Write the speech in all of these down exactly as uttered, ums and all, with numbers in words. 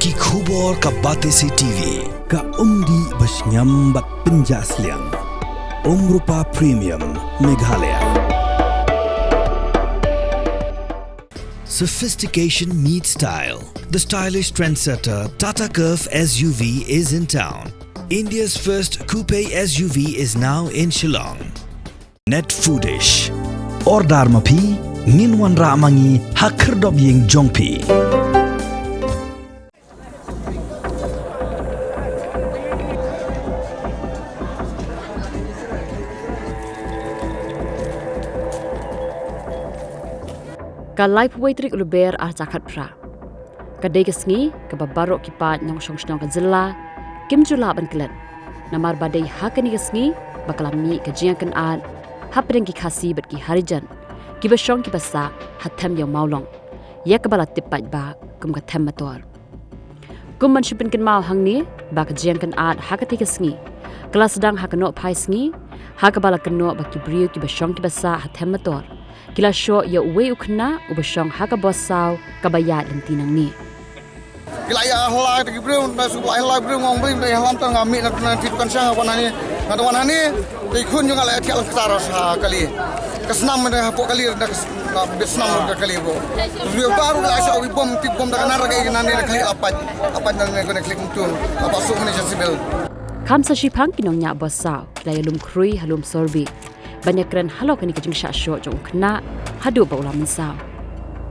Ki khubor ka Batesi T V. Ka umdih ba shngiam bad pynjah sliang. Umrupa Premium, Meghalaya. Sophistication meets style. The stylish trendsetter Tata Curvv S U V is in town. India's first coupe S U V is now in Shillong. Net Foodish. Order ma phi, ngin wanrah ma ngi ha khyrdop ïing jong phi. Ka laiphew wei tarik u Lber arhajar khatphra. Ka dei ka sngi kaba baroh ki paid nongshong shnong ka jylla kim ju lah ban klet. Namar ba dei ha kane ka sngi ba ka la mih ka jingïakynad hapdeng ki Khasi bad ki Harijan kiba shong kiba sah ha Them Ïew Mawlong, ïa kaba la tip paidbah kum ka Them Mator. Kum ban shu pynkynmaw hangne ba ka jingïakynad ha katei ka sngi ka la sdang ha ka Nohphai Sngi, ha kaba la kynnoh ba ki briew kiba shong kiba sah ha Them Mator ki la shoh ïa uwei u khynnah uba shong ha ka bos saw kaba ïaid lynti nangne. Ki la ïa hla ki briew, na shu la ïa hla briew ngong briew, na ïa hlam tang nga mih na, na ti dukan shang, nga wan hangne, nga wan hangne, te khun jong nga la ïa thiah lang ksar ha kali. Ka snam na hapoh kali, na ka s-, na bit snam na kali bro. Briew baru la shoh wi bom, ti bom da ka nar ka ïa nangne na kali apat, apat nangne kane kali kumtu, apat suk ni sha civil. Kham sa shiphang ki nongñiah bos saw ki la ïa lum khrui ha lum sorbi ban ïa kren halor kane ka jingshah shoh jong u khynnah haduh ba u la mynsaw.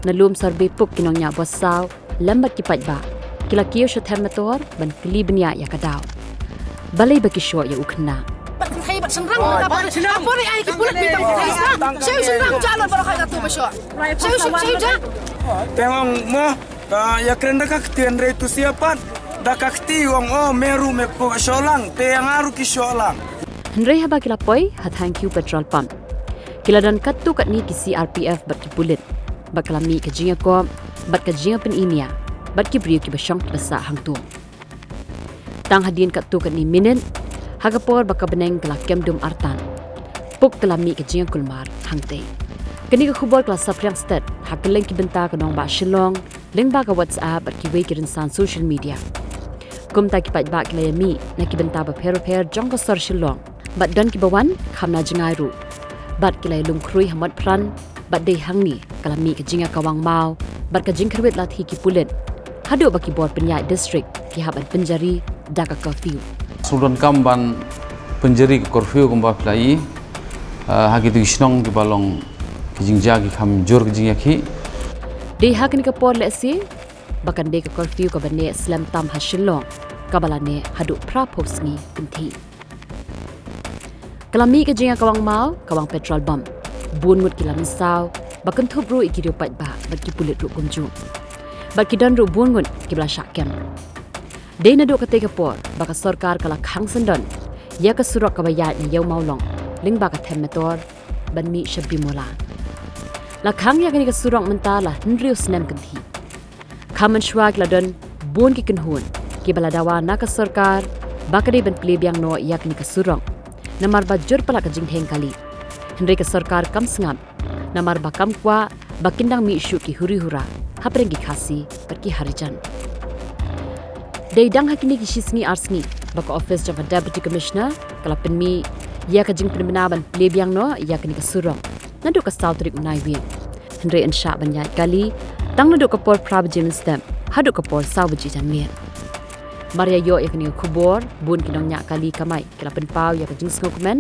Na lum sorbi puk ki nongñiah bos saw lem bad ki paidbah ki la kiew sha Them Mator ban kylli bniah ïa ka daw. Balei ba ki shoh ïa u khynnah? Bad kynthei bad shynrang, bad shynrang. Apor ai ki pulit bintang kynthei shynrang. Shei shynrang ja lor baroh hai ka tu ba shoh. Shei shynrang ja. Te nga ong mo, ka ïa kren da ka kti hynrei tu sia pat. Da ka kti u ong o me ruh me puk shoh lang, te ïa nga ruh ki shoh lang. Hynrei haba ki la poi ha Thank You Petrol Pump, ki la don katto katne ki C R P F bad ki pulit, bad ka la mih ka jingïakop bad ka jingïapyni nia bad ki briew kiba shong kiba sah hangto. Tang hadien katto katne minit, ha ka por ba ka bneng ka la kem dum artat, puk ka la mih ka jingïakulmar hangtei. Kane ka khubor ka la saphriang stet ha kylleng ki bynta ka nongbah Shillong, lyngba ka WhatsApp bad kiwei ki rynsan social media. Kumta ki paidbah ki la ïa mih na ki bynta bapher bapher jong ka sor Shillong bad don kiba wan kham na jngai ruh. Bad ki la ïa lum khrui ha Motphran, bad dei hangne ka la mih ka jingïakawang maw bad ka jingkhyrwit lathi ki pulit, haduh ba ki bor pynïaid district ki hap ban pynjari da ka curfew. Sngewdon kam ban pynjari ka curfew kumba phi la ïohi, ah, ha kito ki shnong kiba long ki jingjia ki kham jur ki jingïakhih. Dei ha kane ka por lehse ba kan dei ka curfew kaba neh slem tam ha Shillong, kaba la neh haduh phra phew sngi kynthih. Ka la mih ka jingïakawang maw, kawang petrol pump. Bun ngut ki la mynsaw ba kynthup ruh ïa ki riew paidbah bad ki pulit ruh kumjuh. Bad ki don ruh bun ngut kiba la shah kem. Dei naduh katei ka por ba ka sorkar ka la khang syndon ïa ka surok kaba ïaid na Ïew Mawlong lyngba ka Them Mator ban mih sha Bimola. La khang ïa kane ka surok mynta la hynriew snem kynthih. Kham mynshuwa ki la don bun ki kynhun kiba la dawa na ka sorkar ba ka dei ban plie biang noh ïa kane ka surok, namar ba jur palat ka jingdheng kali. Hynrei ka sorkar kam sngap, namar ba kam kwah ba kin dang mih shuh ki huri hura hapdeng ki Khasi bad ki Harijan. Dei dang ha kine ki shi sngi ar sngi ba ka office jong ka Deputy Commissioner ka la pynmih ïa ka jingpynbna ban plie biang noh ïa kane ka surok naduh ka saw tarik u Naiwieng. Hynrei yn shah ban ïaid kali tang naduh ka por phra baje mynstep haduh ka por saw baje janmiet. Mar ïa ïoh ïa kane ka khubor, bun ki nongñiah kali kamai ki la pynpaw ïa ka jingsngewkmen,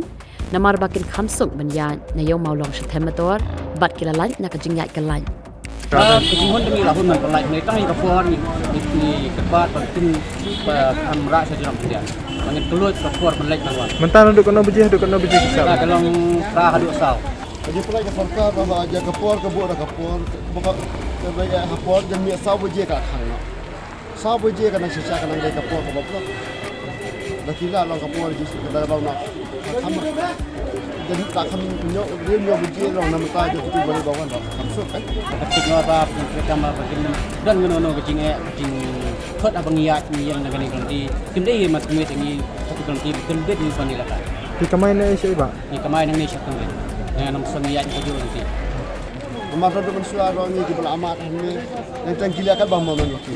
namar ba kin kham suk ban ïaid na Ïew Mawlong sha Them Mator bad ki la lait na ka jingïaid kyllain. Ka jinghun te ngi la hun ban pynlait, hynrei tang ïa ka por ngi, ngi, ngi kyrpad ba kin, ba kham rah sha jrong khyndiat. Ba ngin kylluid ka por ban leit ban wan. Mynta naduh katno baje haduh katno baje ki sah? Ka long phra haduh saw. Ka jingpynlait ka sorkar ba ïa ka por ka buh da ka por, ba ka, ka, ka, ka por janmiet saw baje ka khang noh. Saw baje ka nang shisha ka nang dei ka por kaba block. Da ki la long ka por ji ka da long na. Kham. Jadi ta kham nyo, ri nyo baje long na mynta jong kitu ba dei ba wan ba kham suk kan. Ka tik no ba, ka kam ba kin don ngano no ka jingeh, jingkhot ba ngi ïaid ngi ïeng na kane ka lynti. Kim dei mat ngi te ngi satu ka lynti kin bit ngi ban ïalata. Phi kamai ne sha iba? Ngi kamai nangne sha Tongrin. Ngi nang song ïaid ngi ka jong lynti. Namar ka dei mynshuwa ruh ngi kiba la amat hangne. Nang tang ki la kat ba mo man ki.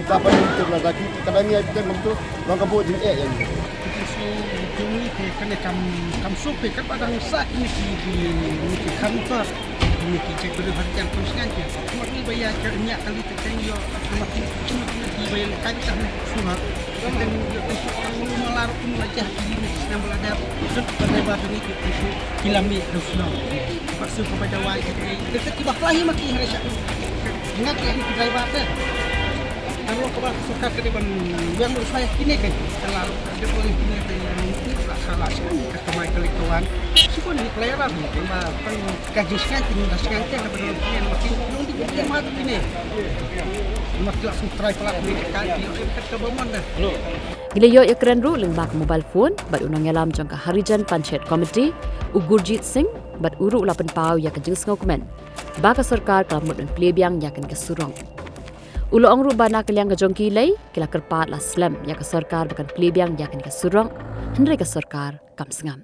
Mynta pat ngi tip la da ki ka dang ïa tem tu long ka buh jingeh ïa ngi. Ki su jong ngi te kane kam kam suk te kat ba dang sa kine ki ki ki kam ka kine ki cek beri harian terus kan ke. Cuma ni bayar ke nya kali te kan yo sama ki cuma kine ki bayar kai ta ne suma. Kan yo te su kan lu malar kum la jah ki ni senam bela dar. Terus pada ba ni ki su kilami terus no. Paksu ko pada wai ki te ki ba lahi maki hari syak. Ingat ya ni driver te. Kalau kaba sorkar ka dei ban ïang leh shwa ïa kine kan. Ka la ruh ka dei ban kine kan, ka la shwa ka kamai ka leh ka wan. Shibun ni ka la ïarap ni kan ba kan ka jingshngaiñ, ka jingshngaiñ ka ba dei ban kine ma kin long di kine ma kine. Ma ki la sngewtrai palat ni ka ki ïoh kat kaba mon dah. Ngi la ïoh ïakren ruh lyngba ka mobile phone bad u nongïalam jong ka Harijan Panchayat Committee, u Gurjit Singh, bad u ruh u la pynpaw ïa ka jingsngewkmen ba ka sorkar ka la mut ban plie biang ïa kane ka surok. U la ong ruh ba na ka liang ka jong ki lei, ki la kyrpad la slem ïa ka sorkar ba kan plie biang ïa kane ka surok, hynrei ka sorkar kam sngap.